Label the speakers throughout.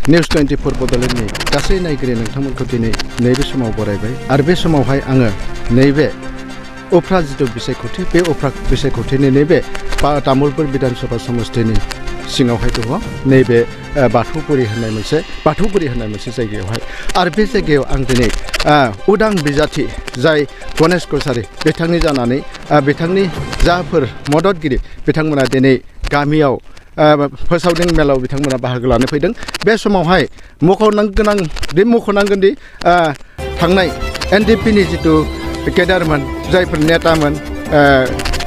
Speaker 1: News 24 बड'लेण्डनि गासै नायगिरि नोंथांमोनखौ दिनै नैबे समाव बरायबाय आरो बे समावहाय आङो नैबे उफ्रा जिथु बिसायख'थि बे उफ्रा बिसायख'थिनि नैबे तामुलपुर बिधानसभा समष्टिनि सिङावहाय दङ नैबे बाथौपुरि होननाय मोनसे जायगायावहाय आरो बे जायगायाव आं दिनै उदां बिजाथि जाय गणेश कछारी बिथांनि जानानै बिथांनि जाफोर मददगिरि बिथांमोना दिनै गामियाव फोसावदिं मेलाव बिथांमोना बाहागो लानो फैदों बे समावहाय मख'नांगोन दि थांनाय एनडिपिनि जिथु केडारमोन जायफोर नेतामोन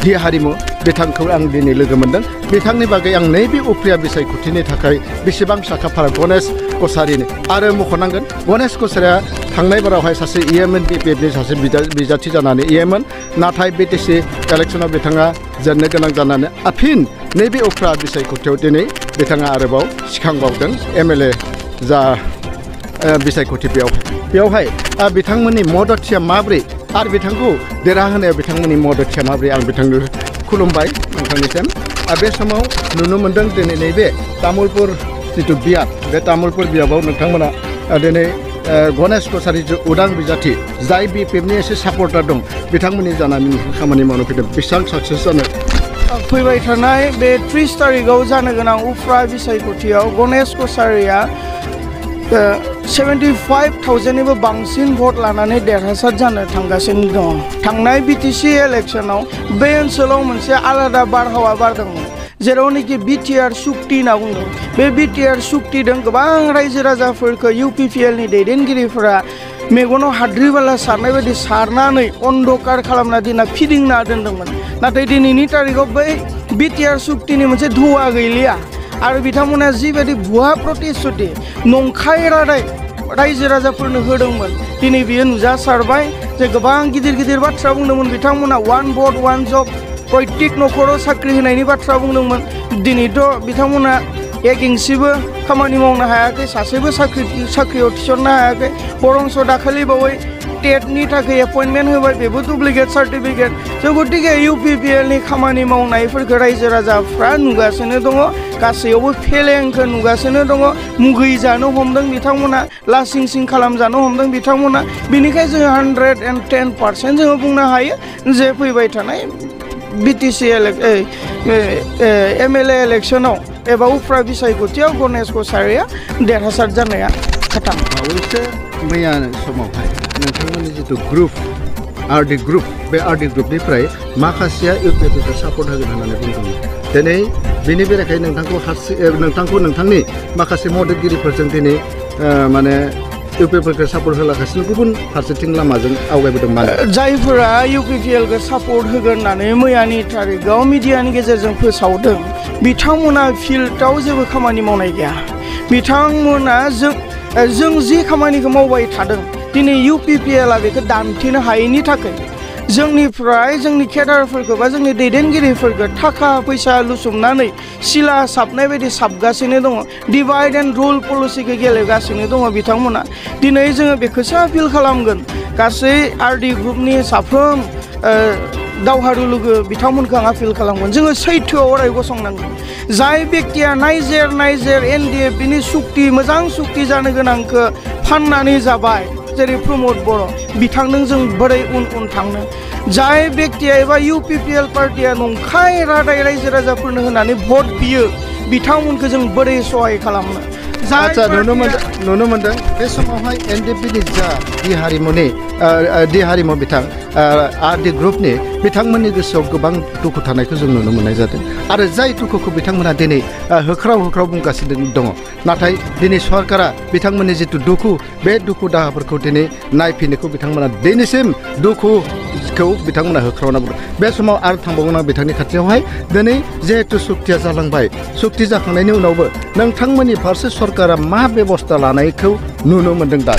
Speaker 1: दि हारिमु बिथांखौ आं दिनै लोगो मोनदों बिथांनि बागै आं नैबे उफ्रिया बिसायख'थिनि थाखाय बेसेबां साखाफारा गणेश कछारीनि आरो मख'नांगोन गणेश कछारीया थांनाय बारावहाय सासे इएमएन बिपिएफनि सासे बिजाथि जानानै इएमएन नाथाय बिटिसि इलेक्सनाव बिथाङा जेननो गोनां जानानै आफिन नैबे उफ्रा बिसायख'थियाव दिनै बिथाङा आरोबाव सिखांबावदों एमएलए जा बिसायख'थि बेयावहाय बिथांमोननि मददथिया माब्रै आरो बिथांखौ देरहाहोनायाव बिथांमोननि मददथिया माब्रै आं बिथांनो खुलुमबाय नोंथांनिसिम बे समाव नुनो मोनदों दिनै नैबे तामुलपुर जिथु बियाब बे तामुलपुर बियाबाव नोंथांमोना दिनै गणेश कछारी उदां बिजाथि जाय बिपिएफनि एसे सापर्टार दं बिथांमोननि जानानै खामानि मावनो फैदों बेसेबां साक्सेस जानो
Speaker 2: फैबाय थानाय बे 30 तारिखआव जानो गोनां उफ्रा बिसायख'थियाव गणेश कछारीया 75,000निबो बांसिन भट लानानै देरहासार जानो थांगासिनो दं थांनाय बिटिसि इलेक्शनाव बे ओनसोलाव मोनसे आलादा बारहावा बारदोंमोन जेरावनोखि बिटिआर सुक्ति होनना बुंदों बे बिटिआर सुक्तिजों गोबां रायजो राजाफोरखौ इउपिपिएलनि दैदेनगिरिफोरा मेगनाव हाद्रिबाला सारनाय बायदि सारनानै अन्धकार खालामना दिना फिदिंना दोनदोंमोन नाथाय दिनैनि तारिखआव बै बिटिआर सुक्तिनि मोनसे धुवा गैलिया आरो बिथांमोना जिबायदि भुवा प्रतिश्रुति नंखाय रादाय रायजो राजाफोरनो होदोंमोन दिनै बियो नुजासारबाय जे गोबां गिदिर बाथ्रा बुंदोंमोन बिथांमोना 1 भट 1 जब प्रत्येक न'खराव साख्रि होनायनि बाथ्रा बुंदोंमोन दिनैथ' बिथांमोना एक इंसिबो खामानि मावनो हायाखै सासेबो साख्रियाव थिसननो हायाखै बरंस दाखालि बावै टेटनि थाखाय एपइन्टमेन्ट होबाय बेबो डुप्लिकेट सार्टिफिकेट जों गतिके इउपिपिएलनि खामानि मावनायफोरखौ रायजो राजाफ्रा नुगासिनो दङ गासैयावबो फेलेंखौ नुगासिनो दङ मुगै जानो हमदों बिथांमोना लासिं सिं खालामजानो हमदों बिथांमोना बिनिखायनो जोङो 110% जोङो बुंनो हायो जे फैबाय थानाय बिटिसि एमएलए इलेक्शनाव एबा उफ्रा बिसायख'थियाव गणेश कछारीया देरहासार जानाया खाथाम
Speaker 1: बावैसो मैया समावहाय नोंथांमोननि जिथु ग्रुप आरडि ग्रुप बे आरडि ग्रुपनिफ्राय माखासेया इउपिपिएलखौ सापर्ट होगोन होननानै बुंदोंमोन दिनै बेनि बेरेखायै नोंथांखौ नोंथांनि माखासे मददगिरिफोरजों दिनै माने इउपिपिएलखौ सापर्ट होलागासिनो गुबुन फारसेथिं लामाजों आवगायबोदों माने
Speaker 2: जायफोरा इउपिपिएलखौ सापर्ट होगोन होननानै मैयानि तारिखआव मिडियानि गेजेरजों फोसावदों बिथांमोना फिल्डआव जेबो खामानि मावनाय गैया बिथांमोना जों जि खामानिखौ मावबाय थादों दिनै इउपिपिएलआ बेखौ दानथेनो हायैनि थाखाय जोंनिफ्राय जोंनि केडारफोरखौ बा जोंनि दैदेनगिरिफोरखौ थाखा फैसा लुसुमनानै सिला साबनाय बायदि साबगासिनो दङ डिभाइड एन्ड रुल पलिसिखौ गेलेगासिनो दङ बिथांमोना दिनै जोङो बेखौसो आपिल खालामगोन गासै आरडि ग्रुपनि साफ्रोम दावहारु लोगो बिथांमोनखौ आं आपिल खालामगोन जोङो सैथोआव अराय गसंनांगोन जाय बेक्तिया नायजेर एनडिएफबिनि सुक्ति मोजां सुक्ति जानो गोनांखौ फाननानै जाबाय जेरै प्रमद बर' बिथांजों जों बोरै उन थांनो जाय बेक्तिया एबा इउपिपिएल पार्टिया नंखाय रादाय रायजो राजाफोरनो होनानै भट बियो बिथांमोनखौ जों बोरै सहाय खालामनो
Speaker 1: आच्छा नुनो मोनदों बे समावहाय एनडिपिनि जा दि हारिमु बिथां आरडि ग्रुपनि बिथांमोननि गोसोआव गोबां दुखु थानायखौ जों नुनो मोननाय जादों आरो जाय दुखुखौ बिथांमोना दिनै होख्राव बुंगासिनो दङ नाथाय दिनै सरकारा बिथांमोननि जिथु दुखु बे दुखु दाहाफोरखौ दिनै नायफिननायखौ बिथांमोना दिनैसिम दुखुखौ बिथांमोना होख्रावना बुंदों बे समाव आरो थांबावगोन आं बिथांनि खाथियावहाय दिनै जिहेतु सुक्तिया जालांबाय सुक्ति जाखांनायनि उनावबो नोंथांमोननि फारसे सरकारा मा बेबस्था लानायखौ नुनो मोनदों दा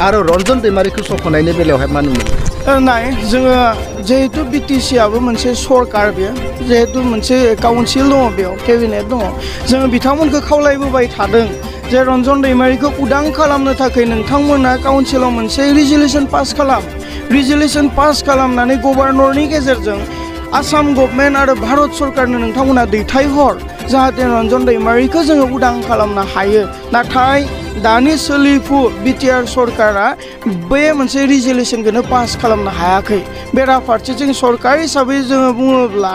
Speaker 1: आरो रन्जन दैमारिखौ सख'नायनि बेलायावहाय मा नुनो
Speaker 2: नाय जोङो जिहेतु बिटिसिआबो मोनसे सरकार बेयो जिहेतु मोनसे काउन्सिल दङ बेयाव केबिनेट दङ जोङो बिथांमोनखौ खावलायबोबाय थादों जे रन्जन दैमारिखौ उदां खालामनो थाखाय नोंथांमोना काउन्सिलाव मोनसे रिजुलेसन पास खालामनानै गभर्नरनि गेजेरजों आसाम गभर्नमेन्ट आरो भारत सरकारनो नोंथांमोना दैथायहर जाहाथे रन्जन दैमारिखौ जोङो उदां खालामनो हायो नाथाय दानि सोलिफु बिटिआर सरकारा बे मोनसे रिजलिउसनखौनो पास खालामनो हायाखै बेराफारसेथिं सरकार हिसाबै जोङो बुङोब्ला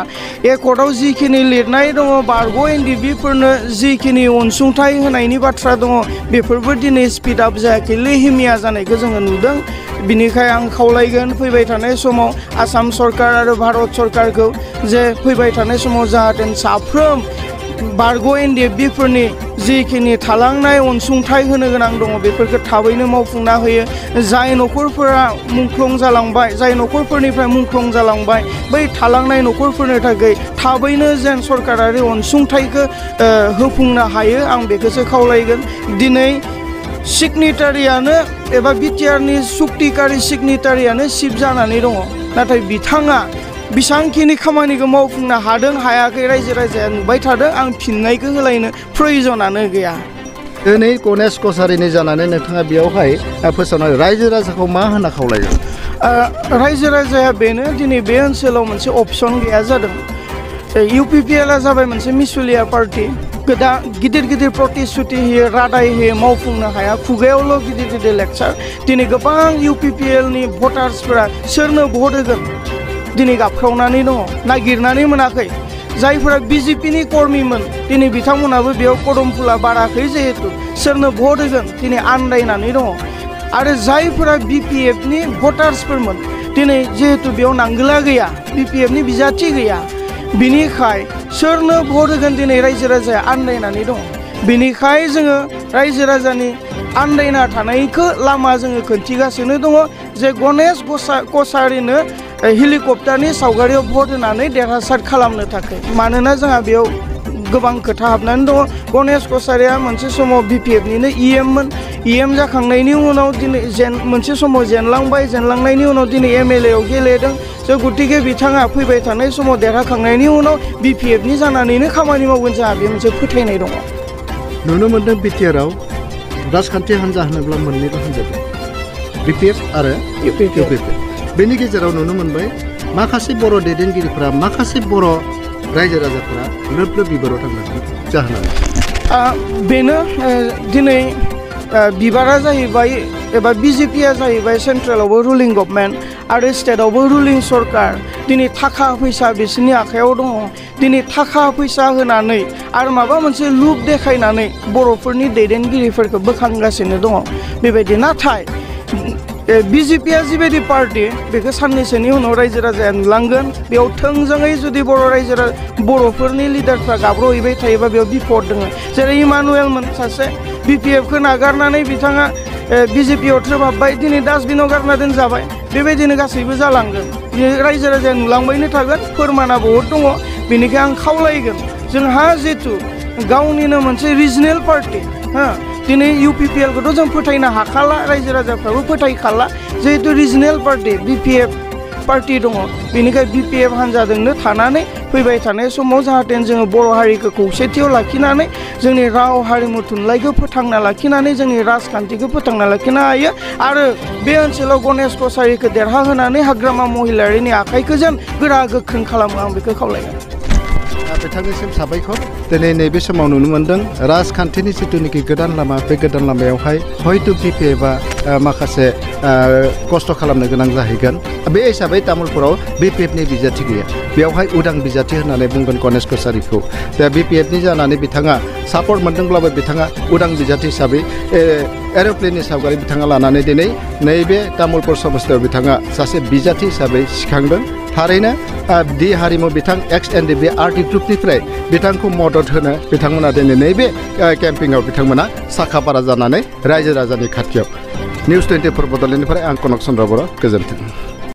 Speaker 2: एकर्डआव जिखिनि लिरनाय दङ बारग' एनडिबिफोरनो जिखिनि अनसुंथाइ होनायनि बाथ्रा दङ बेफोरबो दिनै स्पिड आप जायाखै लेहेमिया जानायखौ जोङो नुदों बिनिखाय आं खावलायगोन फैबाय थानाय समाव आसाम सरकार आरो भारत सरकारखौ जे फैबाय थानाय समाव जाहाथे साफ्रोम बारग' एनडिएफबिफोरनि जिखिनि थालांनाय अनसुंथाइ होनो गोनां दङ बेफोरखौ थाबैनो मावफुंना होयो जाय न'खरफोरा मुंख्लं जालांबाय जाय न'खरफोरनिफ्राय मुंख्लं जालांबाय बै थालांनाय न'खरफोरनि थाखाय थाबैनो जेन सरकारारि अनसुंथाइखौ होफुंनो हायो आं बेखौसो खावलायगोन दिनै सिगनेटारियानो एबा बिटिआरनि सुक्तिकारि सिगनेटारियानो सिफ जानानै दङ नाथाय बिथाङा बेसांखिनि खामानिखौ मावफुंनो हादों हायाखै रायजो राजाया नुबाय थादों आं फिननायखौ होलायनो प्रयजनानो गैया
Speaker 1: दिनै गणेश कछारिनि जानानै नोंथाङा बेयावहाय फोसावनाय रायजो राजाखौ मा होनना खावलायगोन
Speaker 2: रायजो राजाया बेनो दिनै बे ओनसोलाव मोनसे अपसन गैया जादों इउपिपिएलआ जाबाय मोनसे मिसुलिया पार्टि गोदा गिदिर गिदिर प्रतिश्रुति होयो रादाय होयो मावफुंनो हाया खुगायावल' गिदिर गिदिर लेक्चार दिनै गोबां इउपिपिएलनि भटार्सफोरा सोरनो भट होगोन दिनै गाबख्रावनानै दङ नागिरनानै मोनाखै जायफोरा बिजेपिनि कर्मिमोन दिनै बिथांमोनाबो बेयाव कदम फुला बाराखै जिहेतु सोरनो भट होगोन दिनै आन्दायनानै दङ आरो जायफोरा बिपिएफनि भटार्सफोरमोन दिनै जिहेतु बेयाव नांगोला गैया बिपिएफनि बिजाथि गैया बिनिखाय सोरनो भट होगोन दिनै रायजो राजाया आन्दायनानै दङ बिनिखाय जोङो रायजो राजानि आन्दायना थानायखौ लामा जोङो खोन्थिगासिनो दङ जे गणेश कछारिनो हेलिकप्टारनि सावगारियाव भट होनानै देरहासार खालामनो थाखाय मानोना जोंहा बेयाव गोबां खोथा हाबनानै दङ गणेश कछारिया मोनसे समाव बिपिएफनिनो इएममोन इएम जाखांनायनि उनाव दिनै मोनसे समाव जेनलांनायनि उनाव दिनै एमएलएआव गेलेदों स' गतिके बिथाङा फैबाय थानाय समाव देरहाखांनायनि उनाव बिपिएफनि जानानैनो खामानि मावगोन जोंहा बे मोनसे फोथायनाय दङ
Speaker 1: नुनो मोन्दों बिटिआरआव राजखान्थि हान्जा होनोब्ला मोननैबो हान्जा दं बिपिएफ आरो इउपिपिएल बेनि गेजेराव नुनो मोनबाय माखासे बर' दैदेनगिरिफोरा माखासे बर' रायजो राजाफोरा लोब लोब बिबाराव थांदों जाहोनाव
Speaker 2: बेनो दिनै बिबारा जाहैबाय एबा बिजेपिया जाहैबाय सेन्ट्रेलावबो रुलिं गभर्नमेन्ट आरो स्टेटआवबो रुलिं सरकार दिनै थाखा फैसा बिसोरनि आखायाव दङ दिनै थाखा फैसा होनानै आरो माबा मोनसे लुब देखायनानै बर'फोरनि दैदेनगिरिफोरखौ बोखांगासिनो दङ बेबायदि नाथाय बिजेपिया जिबायदि पार्टि बेखौ साननैसोनि उनाव रायजो राजाया नुलांगोन बेयाव थोंजोङै जुदि बर'फोरनि लिडारफ्रा गाब्र'हैबाय थायोबा बेयाव बिपद दङ जेरै इमानुएलमोन सासे बिपिएफखौ नागारनानै बिथाङा बिजेपियाव थ्रोबहाबबाय दिनै डास्टबिनाव गारना दोनजाबाय बेबायदिनो गासैबो जालांगोन रायजो राजाया नुलांबायनो थागोन फोरमाना बहुद दङ बेनिखाय आं खावलायगोन जोंहा जितु गावनिनो मोनसे रिजनेल पार्टि दिनै इउपिपिएलखौथ' जों फोथायनो हाखाला रायजो राजाफ्राबो फोथायखाला जिहेतु रिजनेल पार्टि बिपिएफ पार्टि दङ बेनिखाय बिपिएफ हान्जाजोंनो थानानै फैबाय थानाय समाव जाहाथे जोङो बर' हारिखौ खौसेथियाव लाखिनानै जोंनि राव हारिमु थुनलाइखौ फोथांना लाखिनानै जोंनि राजखान्थिखौ फोथांना लाखिनो हायो आरो बे ओनसोलाव गणेश कछारिखौ देरहाहोनानै हाग्रामा महिलारिनि आखाइखौ जेन गोरा गोख्रों खालामो आं बेखौ खावलायगोन
Speaker 1: बिथांनिसिम साबायखर दिनै नैबे समाव नुनो मोन्दों राजखान्थिनि जिथुनिखि गोदान लामा बे गोदान लामायावहाय हयथ' बिपिएफआ माखासे खस्थ' खालामनो गोनां जाहैगोन बे हिसाबै तामुलपुराव बिपिएफनि बिजाथि गैया बेवहाय उदां बिजाथि होननानै बुंगोन गणेश कछारिखौ दा बिपिएफनि जानानै बिथाङा सापर्ट मोन्दोंब्लाबो बिथाङा उदां बिजाथि हिसाबै एर'प्लेननि सावगारि बिथाङा लानानै दिनै नैबे तामुलपुर समस्थियाव बिथाङा सासे बिजाथि हिसाबै सिखांदों थारैनो दि हारिमु बिथां एक्स एनडिबि आर्टि ग्रुपनिफ्राय बिथांखौ मदद होनो बिथांमोना दिनै नैबे केम्पिंआव बिथांमोना साखाफारा जानानै रायजो राजानि खाथियाव निउस 24 बड'लेण्डनिफ्राय आं कनक चन्द्र बर' गोजोन्थों।